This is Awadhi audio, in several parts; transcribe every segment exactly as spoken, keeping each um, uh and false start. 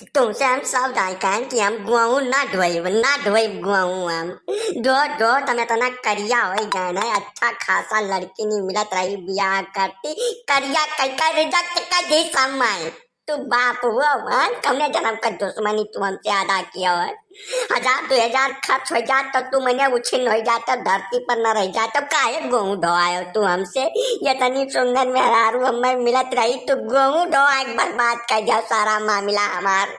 तुमसे हम सब जाए कहें कि हम गोहूँ ना ढोइब, ना ढोइब गोहूँ हम। ढो, ढो, तुम इतना करिया होइ गए ना, अच्छा खासा लड़की नहीं मिलत रही बियाह करती, करिया कह कर reject कर दी सब माई। तू बाप हो, हाँ? कौने जन्म का दुश्मनी तू हमसे अदा किया हो? हजार दो हजार खर्च हो जात तो तू मने उछिन हो जात, तो धरती पर न रह जात, तो काहे गोहूँ ढोआयो तू हमसे? ये तनी सुंदर मेहरारू हमें मिलत रही, तू गोहूँ ढोआ के बर्बाद कर दिया सारा मामला हमार।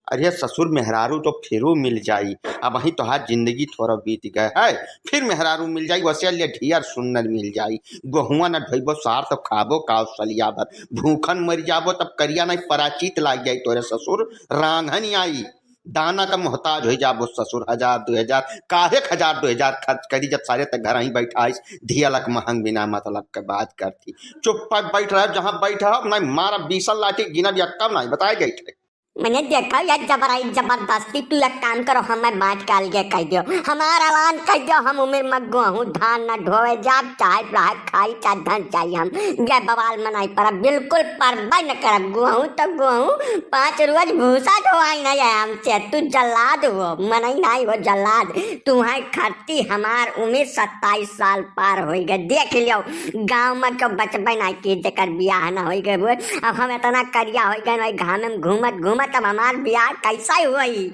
अरे ससुर, मेहरारू तो फिरू मिल जाई, अबहीं तोहार जिंदगी थोड़ा बीत गए है, फिर मेहरारू मिल जाई, वसे ले ढियर सुंदर मिल जाई। गोहुआ न ढोइबो सार तो खाबो काव सलिया भर, भूखन मर जाबो तब करिया नहीं पराचित लाग जाई तोरे ससुर, रांधन आई। दाना का मोहताज हो जाबो ससुर, हजार दो हजार, काहे क हजार दो हजार खर्च करी जब सारे तक घर ही बैठा आइस, धियलक महंग बिना मतलब के बात करती। चुप पर बैठ रहो, जहाँ बैठ रहो, नहीं मारा बीसल लाठी गिनब यक्का नहीं बताए गई थे। मने देखो या जबराई जबरदस्ती, तू एक काम करो, हमें बांट के अलगे कह दियो, हमार ऐलान कह दियो, हम उम्र में गोहूँ धान न ढोवे जाब, चाहे रहा खाई चाहे धन चाहिए हम, ये बवाल मनाई पर बिल्कुल परबे न करब। गोहूँ तो गोहूँ, पाँच रोज भूसा ढोवाई नहीं है हमसे, तू जल्लाद हो, मनई नहीं हो जल्लाद। तू है खत्ती, हमार उम्र सत्ताईस साल पार हो गए, देख लियो गाँव में क्यों बचबे नहीं की जेकर बियाह न हो गए हुए। अब हम इतना करिया हो गए, वही घाम में घूमत घूमत अब हमार बियाह कैसा हुई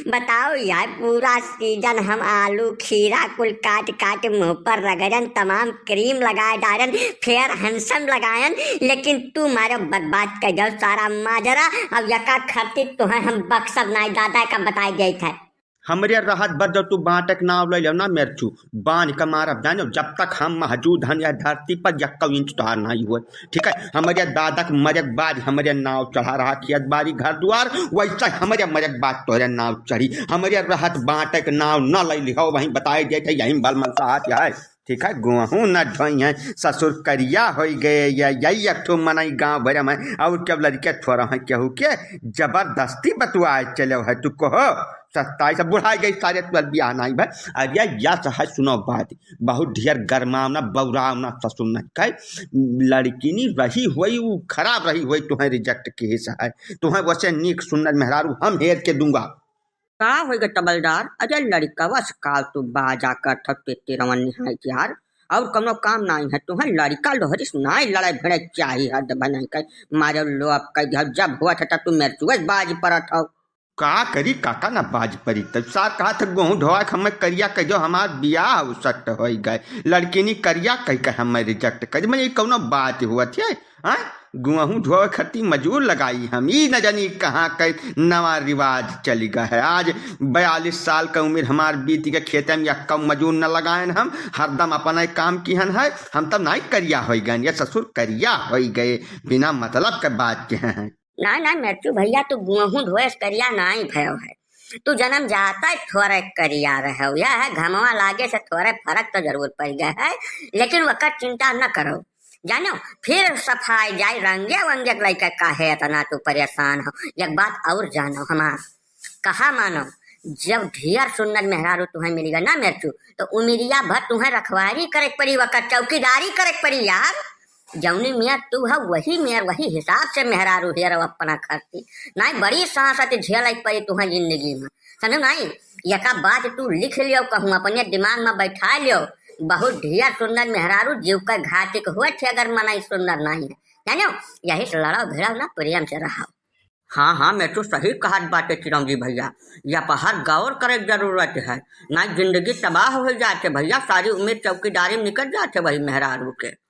बताओ यार। पूरा सीजन हम आलू खीरा कुल काट काट मुंह पर रगड़न, तमाम क्रीम लगाए डारन, फेयर हैंडसम लगायन, लेकिन तू मारो बर्बाद कर दो सारा माजरा। अब यका खर्ची तुहे हम बक्सब नाई, दादा का बताए गई थे। हमरे रहत भर जब तू बांटे के नाव ले लो ना मेरचू, बांध के मारब जानो, जब तक हम मौजूद हन यह धरती पर यक्को इंच तोहार नहीं हुए। ठीक है, हमरे दादा के मरे के बाद हमरे नाव चढ़ा रहा खेत बारी घर दुआर, वैसे हमरे मरे के बाद तोहरे नाव चढ़ी। हमरे रहत बांटे के नाव न ले लिहो, वहीं बताए देते यहीं बल मनसाहत है। ठीक है, गोहूँ न ढोई है ससुर, करिया हो गए या यही एक ठो मनई गाँव भर में, और क्या लड़के थोड़ा है केहू के जबरदस्ती बतुआए चलो है तू कहो। सत्ताईस, अब बुढ़ाई गई सारे, तू बियाह नहीं भाई। अरे यस है, सुनो बात, बहुत ढेर गरमावना बौरावना ससुर नहीं कहे, लड़किनी रही हुई उ खराब रही हुई, तुहें reject केस है, तुहें वैसे नीक सुंदर मेहरारू हम हेर के दूंगा। का होइगा तबलदार? अरे लड़िकवा से काल तू बाजा करत हौ, तेते रवन निहाय यार, और कौनो काम नाई है तुहें? लड़िका लोहरी से नाई लड़ाई भिड़े चाही, हद बनाई कर मारे लो अब कह दिया, जब हुआ था तब तू मेरे चुगस बाज परत हौ। का करी काका ना बाज परी, तब सार कहा था गोहूँ ढोआ के हमें करिया कह दो, हमार बियाह उसट हो गए, लड़किनी करिया कह के हमें reject कर दी, मैं ये कौनो बात हुआ थी? हाँ, गुआहू ढोवे खती मजूर लगाई हम, ई न जानी कहाँ के नवा रिवाज चली गए है। आज बयालीस साल का उम्र हमार बीत गए, खेते में यक्का मजूर न लगायन हम, हरदम अपना काम किहन है, हम तब नाई करिया होई गए, ये ससुर करिया होई गए, बिना मतलब के बात के हैं। ना, ना, मेरचू भैया, तू गुआहू ढोए से करिया नाई भयो है, तू जन्म जाता ही थोड़े करिया रहे, यह है घमवा लागे से थोड़े फर्क तो जरूर पड़ गए है, लेकिन वकर चिंता न करो। जानो, फिर सफाई जाई, रंगे वंगे के लइका काहे इतना तू परेशान हो? एक बात और जानो हमार, कहा मानो, जब ढेर सुंदर मेहरारू तुहें मिल गए ना मेरचू, तो उमिरिया भर तुहें रखवारी करे के पड़ी, वकर चौकीदारी करे के पड़ी यार। जौनी मेर तू है, वही मेर, वही हिसाब से मेहरारू हेरो अपना खर्ची। नाई बड़ी सांसत झेले के पड़ी तुहें जिंदगी में, समझो नाई? यका बात तू लिख लियो कहूँ, अपने दिमाग में बैठा लियो। बहुत ढेर सुंदर मेहरारू जीव का घातिक हुए थे, अगर मनई सुंदर नहीं है, जानो? यही से लड़ो भिड़ो ना, प्रेम से रहो। हाँ, हाँ, मैं तो सही कहत बाटे चिरौंजी भैया, या पर हर गौर करे के जरूरत है, ना जिंदगी तबाह हो जाते भैया, सारी उम्र चौकीदारी में निकल जाते वही मेहरारू के।